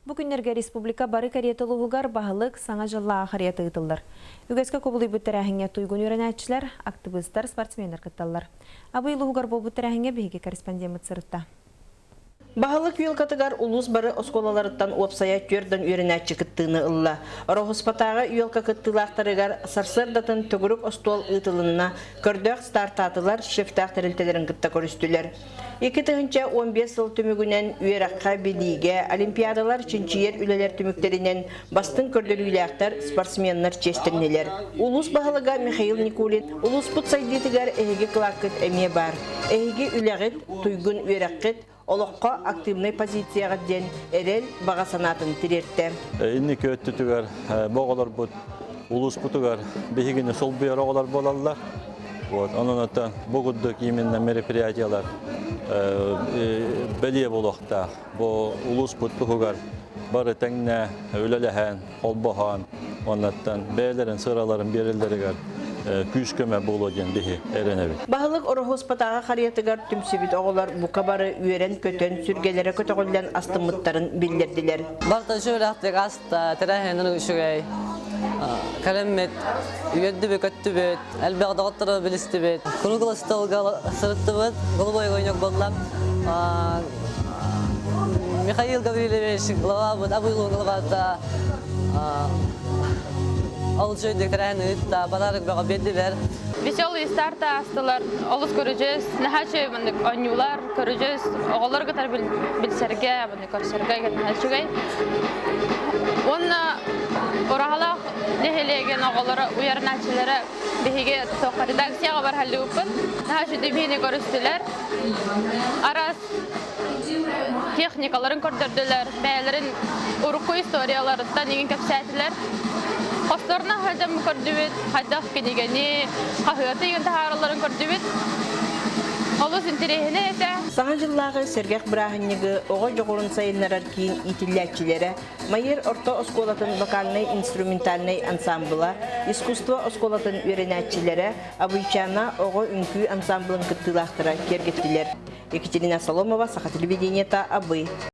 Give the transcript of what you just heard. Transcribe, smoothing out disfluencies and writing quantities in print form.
Бу күннэргэ республика бары кэриэтэ улууһугар баһылык Саҥа дьыллааҕы харыйата ыытыллар. Үгэскэ кубулуйбут тэрээһиҥҥэ туйгун үөрэнээччилэр, актыбыыстар, спортсменнар кытталлар. Абый улууһугар буолбут тэрээһиҥҥэ биһиги корреспондеммыт сырытта. Баһылык елкатыгар улуус бары оскуолаларыттан уопсайа 4 үөрэнээччи кыттыыны ылла. Ороһуспатааҕы елка кыттыылаахтарыгар сарсыардатын төгүрүк остуол ыытылынна, көрдөөх стартаатылар, шефтээх тэрилтэлэрин кытта көрүстүлэр. 2015 сыл түмүгүнэн үөрэххэ, билиигэ, олимпиадалар чинчийэр үлэлэр түмүктэринэн бастыҥ көрдөрүүлээхтэр, спортсменнар чиэстэннилэр. Улуус баһылыга Михаил Никулин улууспут сайдыытыгар эһиги кылааккыт эмиэ баар. Эһиги үлэҕит, туйгун үөрэххит, олоххо активнай позицияҕыт диэн эрэл баҕа санаатын тириэртэ. Инники өттүтүгэр бу оҕолорбут улууспутугар биһигини солбуйар оҕолор буолаллар. Вот, онон оттон бу курдук именно мероприятиялар бэлиэ буолуохтаах. Бу улууспут туһугар бары тэҥнэ үлэлэһэн, холбоһон, оннуттан бэйэлэрин сыраларын биэрэллэригэр күүс-көмө буолуо диэн биһи эрэнэбит. Баһылык Ороһуоспатааҕы харыйатыгар түмсүбүт оҕолор бука бары үөрэн-көтөн, сүргэлэрэ көтөҕүллэн астыммыттарын биллэрдилэр. Барыта үчүгэйдик аста, тэрээһин үчүгэй. Кэлэммит, үөрдүбүт-көттүбүт, элбэх доҕоттору билистибит. Круглый столга сырыттыбыт, голубой огонек буолла. Михаил Гаврильевич главабыт, Абыйлуун главата ол үчүгэйдик тэрээһин ыытта, подарок бөҕө биэрдилэр. Веселый старт аастылар, олус көрүдьүөс, наһаа үчүгэй маннык оонньуулар, көрүдьүөс, оҕолор кытары билсэргэ, маннык көрсөргө наһаа үчүгэй. Уонна Ураһалаах нэһилиэгин оҕолоро уйарынааччылара биһиги туохха редакцияҕа барһаллыбыппын. Наһаа үчүгэй биһини көрүстүлэр. Араас техникаларын көрдөрдүлэр, бэйэлэрин урукку историяларыттан иҥин кэпсээтилэр. Хосторуна сылдьан көрдүбүт, хайдах кинигэни, хаһыаты иҥин таһааралларын көрдүбүт. Олус интэриэһинэй этэ. Саҥа дьыллааҕы сэргэх бырааһынньыгы оҕо дьоҕурун сайыннарар киин иитиллээччилэрэ Майыр орто оскуолатын вокальнай-инструментальнай ансаамбыла, искусство оскуолатын үөрэнээччилэрэ Абыйчаана оҕо үҥкүү ансаамбылын кыттыылаахтара киэргэттилэр. Екатерина Соломова, Саха телевидениета, Абый.